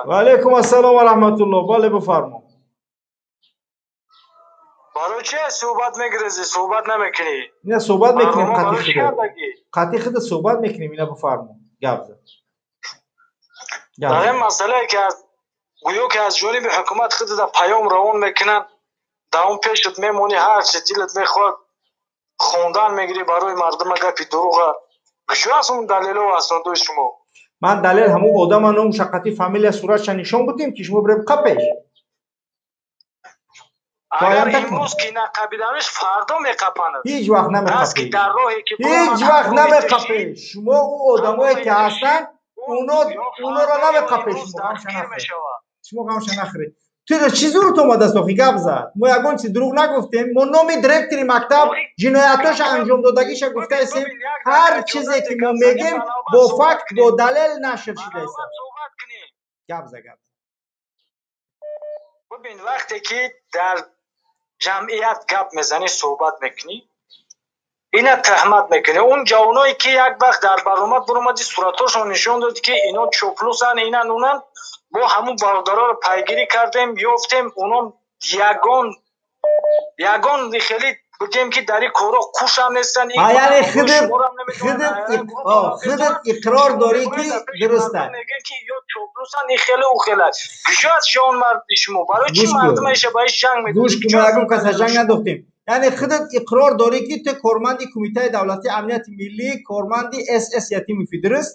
Ва алайкум ассалом ва раҳматуллоҳ. Бале, бифармо. Барои чӣ суҳбат мегирезӣ, суҳбат намекунӣ? Ина суҳбат мекунем, қатъи худ. Қатъи худ суҳбат мекунем, ина бифармо. Гап зад. Дар ин масъалае ки аз гӯё ки аз ҷониби ҳукумат худ дар паём равон мекунанд, дар он пешат мемонӣ, ҳар чи дилат мехоҳад хондан мегирӣ барои мардум гапи дурӯға. Куҷо аст он далелҳо ва аснодҳои шумо? Ман далел ҳамон одама номуша қатъи фамилия суратша нишон будем ки шумо бирем қапеш. Агар имрӯз ки нақабиданаш, фардо меқапанад. Ҳеҷ вақт намеқапед. Ҳеҷ вақт намеқапед. Шумо ӯ одамое ки ҳастанд, уноро намеқапед. Шумо ғамша нахӯред. Шумо ғамша нахӯред. Ту чӣ зурут омадааст охи гап зад? Мо ягон чиз дурӯғ нагуфтем. Мо номи директори мактаб, ҷиноятҳоша анҷом додагиша гуфтаистем. Ҳар чизе ки мо мегем, бо факт, бо далел нашр шудааст. Гап за, гап. Бибин, вақте ки дар ҷамъият гап мезанӣ, суҳбат мекунӣ, ина тӯҳмат мекунӣ. Он ҷавоное ки як вақт дар баромад баромадӣ, суратҳошон нишон дод ки ино чоплусанд, инан унан, мо ҳамун бародароро пайгирӣ кардем, ёфтем, унон ягон хеле бигем ки дар ин корҳо кушам нестанд. Яъне худат иқрор дорӣ ки дуруст аст. Мегӯянд ки ё чоплусанд, ин хеле ӯ хеле аст. Куҷо аст ҷонмарди шумо? Барои чӣ мардумаша ба иш ҷанг медиҳед? Гӯш кун, мо ягон каса ҷанг надохтем. Яъне худат иқрор дорӣ ки ту корманди Кумитаи давлатии амнияти миллӣ, корманди СС Ятимовӣ, дуруст?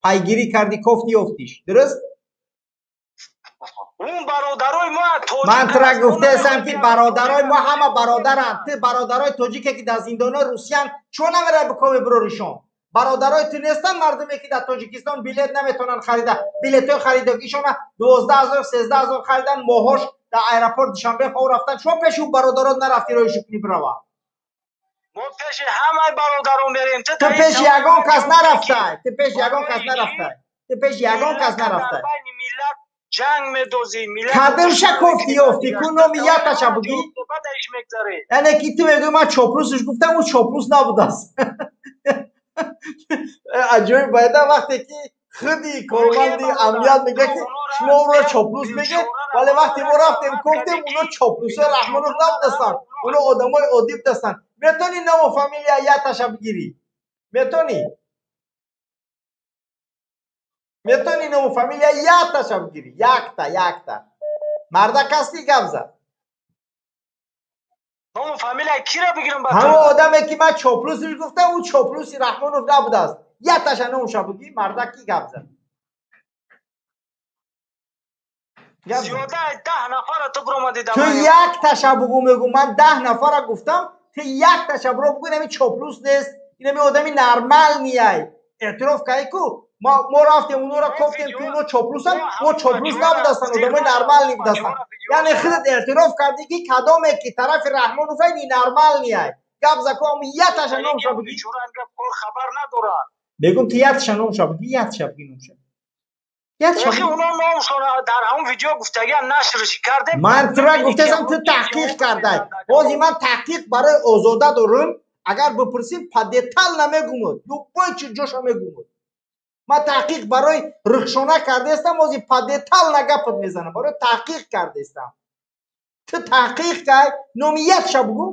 Пайгирӣ кардӣ, кофти ёфтиш, дуруст? Он бародарои мо тоҷик. Ман тура гуфтаестам ки бародарои мо ҳама бародаранд. Ту бародарои тоҷике ки дар зиндонҳои Русиянд, чо намеравӣ бикови бироришон? Бародарои ту нестанд мардуме ки дар Тоҷикистон билет наметавонанд харида, билетҳои харидагишона 12 000, 13 000 харидан, моҳош дар аэропорт Душанбе хов рафтан. Чо пеши ӯ бародарот нарафтӣ, роҳи шукунӣ бирава? Мо пеши ҳамаи бародарон мерем. Ту пеши ягон кас нарафтай. Ту пеши ягон кас нарафтай. Ту пеши ягон кас нарафтай. Ҷанг медозӣ. Кадимша кофти ёфтӣ ку, номи якташа бугӣ? Яъне ки ту мегӯӣ ман чоплусш гуфтам, ӯ чоплус набудааст. Аҷоиб байда, вақте ки худи корманди амният мегӯяд ки шумо ӯро чоплус мегӯед, вале вақте мо рафтем кофтем, уно чоплусҳои Раҳмонов набудастанд, уно одамои оддӣ будастанд. Метавонӣ ному фамилия якташа бигирӣ? Метавонӣ? Метавонӣ ному фамилия якташа бигирӣ? Якта, якта. Мардак ҳастӣ, гап зад. Ному фамилия кира бигирам? Ҳамон одаме ки ман чоплусиш гуфтам, ӯ чоплуси Раҳмонов набудааст. Якташа номуша бугӣ, мардак ки гап зад. Зиёда 10 нафара ту биромадӣ. Ту якташа бугӯ, мегӯ ман 10 нафара гуфтам, ту якташа биро бугӯ, инами чоплус нест, инами одами нормальный. Эътироф кардӣ ку, мо рафтем онҳоро кофтем ки онҳо чоплусанд, мо чоплус набудастанд, одамои нормальный будастанд. Яъне худат эътироф кардӣ ки кадоме ки тарафи Раҳмонов ненормальный. Гап за ку, якташа номуша бугӣ. Хабар надорад. Мегӯм ту якташа номуша бугӣ, якташа бугӣ номуша. Охи оно номшон дар ҳамон видео гуфтагиам нашрш кардем. Ман тура гуфтаам, ту таҳқиқ кардай. Ҳозир ман таҳқиқ барои Озода дорум, агар бипурсӣ, по детально намегумуд, любой чи ҷоша мегумуд. Ман таҳқиқ барои Рухшона кардаистам, ҳозир по детально гапат мезанам, барои таҳқиқ кардаистам. Ту таҳқиқ кай, номи якша бугӯ,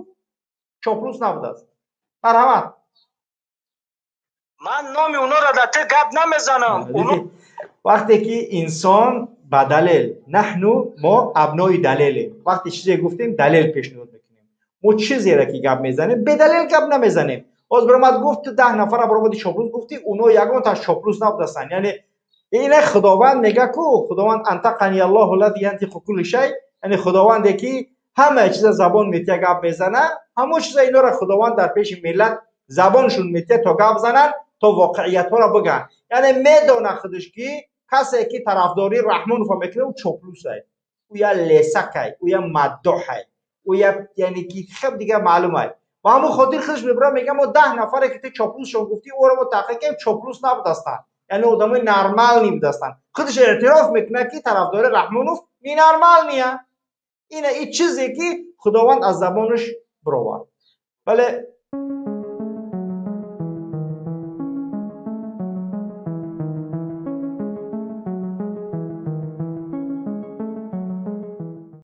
чоплус набудааст. Марҳамат. Ман номи онҳоро дар ту гап намезанам. Вақте ки инсон ба далел, наҳну мо абнои далелем. Вақте чизе гуфтем, далел пешниҳод мекунем. Мо чизеро ки гап мезанем, бедалел гап намезанем. Ҳозир баромад гуфт, ту 10 нафара баромади чоплус гуфтӣ, оно ягонташ чоплус набудастанд. Яъне ина Худованд мега ку, Худованд антақани Аллоҳу лази янтиқу кулли шай, яъне Худованде ки ҳамаи чиза забон метия гап мезана, ҳамон чиза инора Худованд дар пеши миллат забоншон метия то гап зананд, то воқеиятҳоро бигӯянд. Яъне медона худаш ки касе ки тарафдории Раҳмонова мекунад, ӯ чоплусай, ӯ я лесакай, ӯ я маддоҳай, ӯ я яъне ки хеб дига маълумай. Ба ҳамон хотир худаш мебарад, мегӯяд мо 10 нафаре ки ту чоплусшон гуфтӣ, ӯро мо таҳқиқ кардем, чоплус набудастанд, яъне одамои нормальный будастанд. Худаш эътироф мекунад ки тарафдори Раҳмонов ненормальный. Ина и чизе ки Худованд аз забонаш бировард. Вале